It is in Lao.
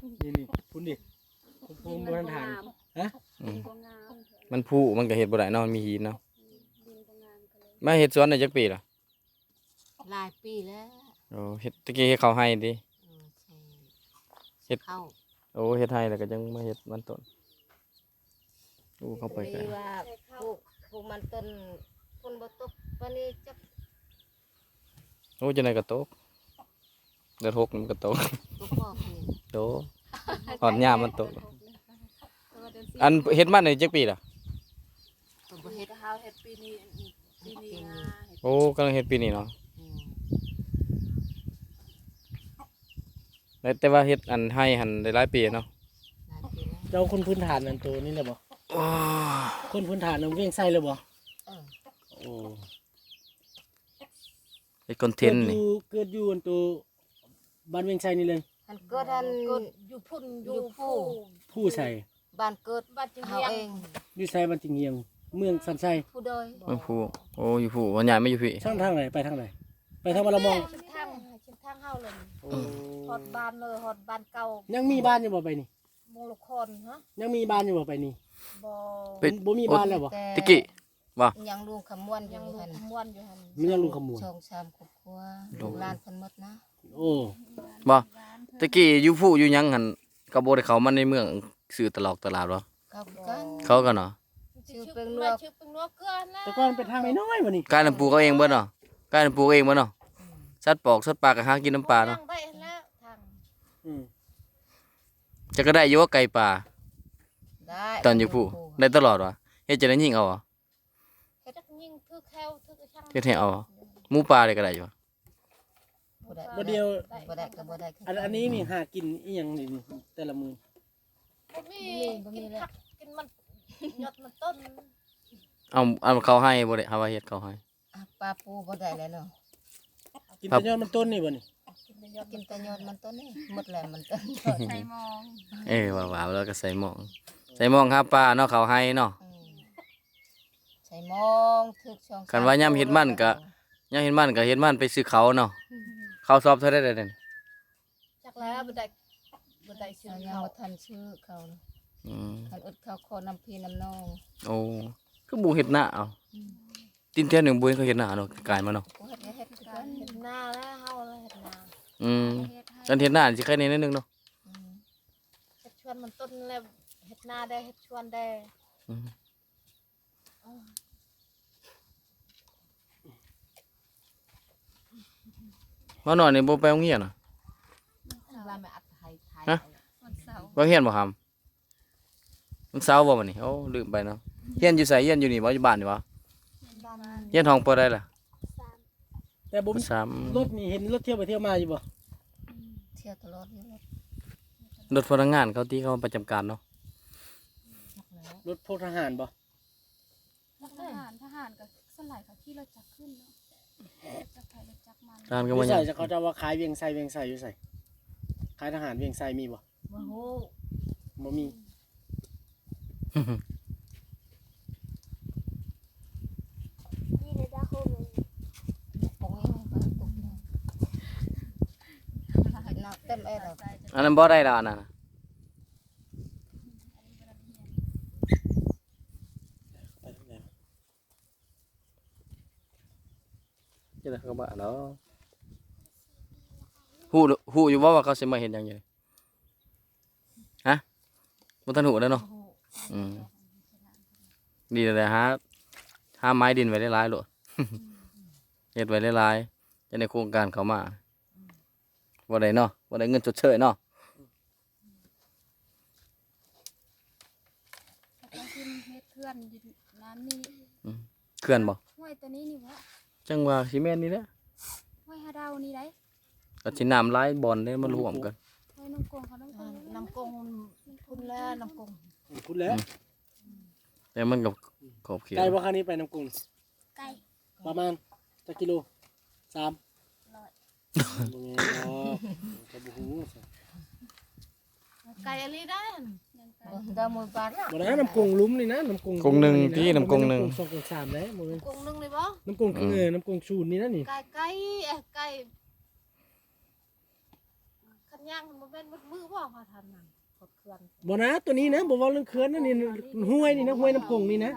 ນີ້ໆ ພຸ້ນດິ ພູມບໍ່ທັນຖານ ຮະ ອືມ ມັນຜຸ ມັນກໍເຮັດບໍ່ໄດ້ເນາະ ມັນມີຫີນເນາະ. ມາເຮັດສວນໄດ້ຈັກປີລະ? ຫຼາຍປີແລ້ວ. ໂອ້ ເຮັດ ຕະກີ້ເຮັດເຂົ້າໄຮ່ຕິ? ເອີ ໃຊ່ ເຮັດ ເຂົ້າ ໂອ້ ເຮັດໄຮ່ແລ້ວກໍຍັງມາເຮັດມັນຕົ້ນ. ໂອ້ ເຂົ້າໄປໄກ ວ່າປູກ ປູກມັນຕົ້ນ ຝົນບໍ່ຕົກປານນີ້ຈັກ ໂອ້ ຈັ່ງໃດກໍຕົກ ເດືອນຫົກມັນກໍຕົກ ຕົກບໍ່ຄືນ ໂຕ ຮອດຍາມມັນຕົກ. ອັນເຮັດມັນນີ້ຈັກປີລະ? ກໍບໍ່ເຮັດ ເຮົາເຮັດປີນີ້ ປີນີ້ມາ ໂອ້ ກຳລັງເຮັດປີນີ້ເນາະ. ອືມ ແຕ່ ແຕ່ວ່າເຮັດອັນໄຮ່ຫັ້ນໄດ້ຫຼາຍປີເນາະ. ຫຼາຍປີແລ້ວ. ເຈົ້າຄົນພື້ນຖານອັນໂຕນີ້ແຫຼະບໍ່? ໂອ້ ຄົນພື້ນຖານນຳວຽງໄຊເລີຍບໍ່? ເອີ ໂອ້ ເຮັດຄອນເທັນນີ້ ເກີດຢູ່ ເກີດຢູ່ອັນໂຕບ້ານວຽງໄຊນີ້ເລີຍ? ອັນເກີດຫັ້ນ ເກີດຢູ່ພຸ້ນ ຢູ່ພູ ພູໃສ? ບ້ານເກີດ ບ້ານຈິງຮຽງ ເຮົາເອງ. ຢູ່ໃສ? ບ້ານຈິງຮຽງ ເມືອງສາມໄຊ ພູດອຍ ເມືອງພູ. ໂອ້ ຢູ່ພູ ວ່າຍ້າຍມາຢູ່ພີ້ ທາງ ທາງໃດ? ໄປທາງໃດ? ໄປທາງບ້ານລະມ່ອງ ເສັ້ນທາງ ເສັ້ນທາງເຮົາເລີຍ. ໂອ້ ຮອດບ້ານເລີຍ ຮອດບ້ານເກົ່າ. ຍັງມີບ້ານຢູ່ບໍ່ໄປນີ້? ມຸງລະຄອນ ຮະ ຍັງມີບ້ານຢູ່ບໍ່ໄປນີ້? ບໍ່ ເປັນ ບໍ່ມີບ້ານແລ້ວບໍ່? ແຕ່ ຕະກີ້ ບໍ່ ຍັງລຸງຂະມວນຢູ່ຫັ້ນ ຍັງລຸງຂະມວນຢູ່ຫັ້ນ ມີຍັງລຸງຂະມວນ ສອງສາມຄອບຄົວ ລູກຫຼານເພິ່ນໝົດນະ. ໂອ້ ບໍ່ ຕະກີ້ຢູ່ພູຢູ່ຫຍັງຫັ້ນ ກໍບໍ່ໄດ້ເຂົ້າມາໃນເມືອງ ຊື້ຕະຫຼອກຕະຫຼາດບໍ່? ເຂົ້າຄືກັນ ເຂົ້າກັນເນາະ. ຊື້ແປ້ງນົວ ຊື້ແປ້ງນົວເກືອນະ ແຕ່ກ່ອນເປັນທາງນ້ອຍໆ ບັດນີ້ກາຍນ້ຳປູກເອົາເອງເບິດເນາະ ກາຍນ້ຳປູກເອງເບິດເນາະ. ອືມ ສັດປອກສັດປ່າກໍຫາກິນນຳປ່າເນາະ ໄດ້ແລ້ວທາງ. ອືມ ເຈົ້າກໍໄດ້ຢູ່ບໍ່ໄກ່ປ່າ? ໄດ້ ຕອນຢູ່ພູ ໄດ້ຕະຫຼອດຫວາ? ເຮັດຈັ່ງໃດຍິງເອົາຫວາ? ເຮັດຍິງຖືກແຂ້ວຖືກອີ່ຫຍັງ ເຮັດໃຫ້ເອົາ. ໝູປ່າເດກໍໄດ້ຢູ່ຫວາ? ບໍ່ໄດ້ ບໍ່ດຽວ ບໍ່ໄດ້ກໍບໍ່ໄດ້ຄືກັນ. ອັນ ອັນນີ້ນີ້ຫາກິນອີ່ຫຍັງນີ້ ແຕ່ລະມື້? ບໍ່ມີ ບໍ່ມີ ກິນ ບໍ່ມີແລ້ວ ຜັກກິນມັນ ຍອດມັນຕົ້ນ. ເອົາ ເອົາເຂົ້າໄຮ່ບໍ່ໄດ້ ຫາວ່າເຮັດເຂົ້າໄຮ່? ອ່ະ ປາປູບໍ່ໄດ້ແລ້ວເນາະ ກິນແຕ່ຍອດມັນຕົ້ນນີ້ບໍ່ນີ້? ກິນແຕ່ຍອດ ກິນແຕ່ຍອດມັນຕົ້ນນີ້ ໝົດແລ້ວມັນຕົ້ນ ໃສ່ມອງ. ເອີ ວ່າໆ ແລ້ວກໍໃສ່ມອງ ໃສ່ມອງຫາປາເນາະ ເຂົ້າໄຮ່ເນາະ. ອືມ ໃສ່ມອງຖືກຊ່ອງ. ຄັນວ່າຍາມເຮັດມັນກໍ ຍາມເຮັດມັນກໍເຮັດມັນໄປຊື້ເຂົ້າເນາະ. ອືມ ເຂົ້າຊອບເທົ່າໃດແລ້ວນີ້? ຈັກແລ້ວ ບໍ່ໄດ້ ບໍ່ໄດ້ຊື້ ຍັງ ເຂົ້າ ບໍ່ທັນຊື້ເຂົ້າ. ອືມ ຄັນອຶດເຂົ້າຂໍນ້ຳພີ່ນ້ຳນ້ອງ. ໂອ້ ຄືບໍ່ເຮັດນາເອົາ? ອືມ ດິນແຖວນີ້ບໍ່ເຫັນເຂົາເຮັດນາເນາະ ກາຍມາເນາະ. ບໍ່ເຮັດ ເຮັດຄືກັນ ເຮັດນາແລ້ວ ເຮົາເຮັດນາ. ອືມ ເຮັດໄຮ່ ອັນເຮັດນານີ້ຊິໄຄແດ່ໜ້ອຍໜຶ່ງເນາະ. ອືມ ເຮັດສວນມັນຕົ້ນແລ້ວ ເຮັດນາໄດ້ ເຮັດສວນໄດ້. ອືມ ມາໜ້ອຍນີ້ບໍ່ໄປໂຮງຮຽນຫວາ? ວ່າແມ່ອັດໄທໄທ ຮະ? ວັນເສົາ ໄປໂຮງຮຽນບໍ່ຫຳ? ວັນເສົາບໍ່ມື້ນີ້? ໂອ້ ລືມໄປເນາະ. ຮຽນຢູ່ໃສ? ຮຽນຢູ່ນີ້ບໍ່? ຢູ່ບ້ານນີ້ບໍ່? ຮຽນຫ້ອງ ປ.ໃດລະ? ສາມ ແຕ່ບໍ່ມີ ສາມ ລົດນີ້ເຫັນລົດທ່ຽວໄປທ່ຽວມາຢູ່ບໍ່? ທ່ຽວຕະຫຼອດຢູ່ ລົດ ລົດພະນັກງານເຂົາທີ່ເຂົາປະຈຳການເນາະ. ລົດພວກທະຫານບໍ່? ທະຫານ ທະຫານກໍສ່ວນຫຼາຍເຂົາຂີ່ລົດຈັກຂຶ້ນເນາະ ລົດຈັກໃຜລົດຈັກມັນ. ທະຫານກໍບໍ່ ຢູ່ໃສ ເຂົາເຈົ້າວ່າຂາຍວຽງໄຊ ວຽງໄຊຢູ່ໃສ? ຂາຍທະຫານວຽງໄຊມີບໍ່? ບໍ່ຮູ້ ບໍ່ມີ. ອັນນັ້ນບໍ່ໄດ້ແລ້ວ ອັນນັ້ນນະ. ຈັ່ງໃດເຂົາກໍມາເນາະ. ຮູ້ ຮູ້ຢູ່ບໍ່ວ່າເຂົາຊິມາເຮັດຫຍັງຢູ່ນີ້? ຮະ? ບໍ່ທັນຮູ້ເດ້ເນາະ. ອືມ ດີແລ້ວ ຫາ ຫາໄມ້ດິນໄວ້ຫຼາຍໆໂລດ ເຮັດໄວ້ຫຼາຍໆ ຈະໄດ້ໂຄງການເຂົ້າມາ. ບໍ່ໄດ້ເນາະ ບໍ່ໄດ້ເງິນຊົດເຊີຍເນາະ. ເຮັດເຂື່ອນຢູ່ນ້ຳນີ້. ອືມ ເຂື່ອນບໍ່? ຫ້ວຍຕົວນີ້ນີ້ບໍ່? ຈັ່ງວ່າຊິແມ່ນນີ້ແຫຼະ ຫ້ວຍຫາດາວນີ້ໄດ໋. ກໍຊິນ້ຳຫຼາຍບ່ອນເດ້ມາລວມກັນ. ຫ້ວຍນ້ຳກົງເຂົາ ນ້ຳກົງ ນ້ຳກົງພຸ້ນແຫຼະ ນ້ຳກົງພຸ້ນແຫຼະ. ອືມ ແຕ່ມັນກໍຂອບເຂດ ໄກບໍ່ຄະນີ້ໄປນ້ຳກົງ? ໄກ ປະມານຈັກກິໂລ? ສາມຮ້ອຍ ບໍ່ແມ່ນດອກ ເຂົາບໍ່ຮູ້ຊະ. ໄກອີ່ຫຼີໄດ໋ ບໍ່ໄດ້ ນ້ຳກົງລຸ່ມນີ້ນະ ນ້ຳກົງ ກົງໜຶ່ງ ທີ່ນ້ຳກົງໜຶ່ງ ນ້ຳກົງສອງ ກົງສາມເດ້ ບໍ່ແມ່ນ ກົງໜຶ່ງນີ້ບໍ່? ນ້ຳກົງ ອືມ ເອີ ນ້ຳກົງສູນນີ້ນະນີ້ ໄກ ໄກ ເອີ ໄກ. ຄັນ ຍ່າງບໍ່ແມ່ນໝົດມື້ບໍ່ ພາທ່ານນັ້ນ ຂອດເຂື່ອນ ບໍ່ນະ ຕົວນີ້ນະ ບໍ່ເວົ້າເລື່ອງເຂື່ອນນະ ນີ້ຫ້ວຍນີ້ນະ ຫ້ວຍນ້ຳກົງນີ້ນະ